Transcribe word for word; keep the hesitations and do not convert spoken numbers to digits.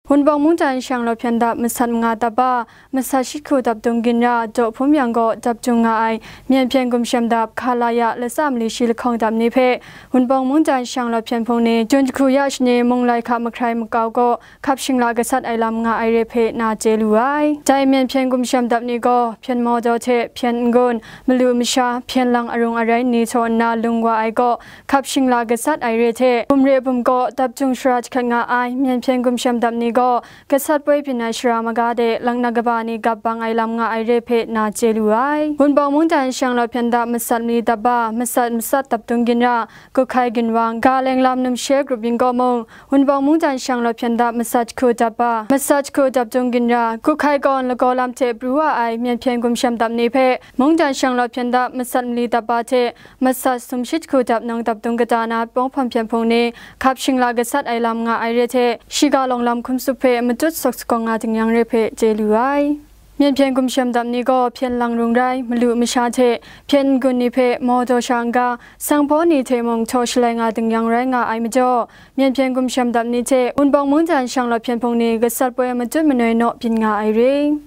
Wunpawng mungdan shang law hpyen dap masat manga dap ba, masat shi hku dap dung ginra, daw hpum yang gaw dap dung nga ai, myen hpyen gumshem dap, hka la ya, latsa mali shi lahkawng dap ni hpe, Wunpawng mungdan shang law hpyen hpung ni, jun jahku ya shani mung lai hka mahkrai makau gaw, hkap shingla gasat ai lam nga ai re hpe na chye lu ai. Dai myen hpyen gumshem dap ni gaw, hpyen mawdaw hte hpyen n-gun, malu masha, hpyen lang arung arai ni htaw nna lung wa ai gaw, hkap shingla gasat ai re hte, bum re bum gaw dap dung shara jahkrat nga ai, myen hpyen gumshem dap ni gaw, gasat poi byin ai shara maga de, laknak kaba ni gap bang ai lam nga ai re hpe na chye lu ai. Wunpawng mungdan shang law hpyen dap masat mali dap ba, masat masat dap dung ginra, guhkai ginwang, ga leng lam numshe grup yin gaw mung, Wunpawng mungdan shang law hpyen dap masat jahku dap ba, masat jahku dap dung ginra, guhkai gawn lagaw lam hte pru wa ai, myen hpyen gumshem dap ni hpe, mungdan shang law hpyen dap masat mali dap ba hte, masat sumshi jahku dap nang dap dung kata na, pawng hpawng hpyen hpung ni, hkap shingla gasat ai lam nga ai re hte, shiga lawng lam hkum sup hpe matut sawk sakawng nga ding yang re hpe chye lu ai. Myen hpyen gumshem dap ni gaw hpyen lang rung rai, malu masha hte, hpyen n-gun ni hpe mawdaw sha n-ga, sanghpaw ni hte mung htaw shalai nga ding yang rai nga ai majaw, myen hpyen gumshem dap ni hte Wunpawng mungdan shang law hpyen hpung ni gasat poi matut manoi naw byin nga ai re.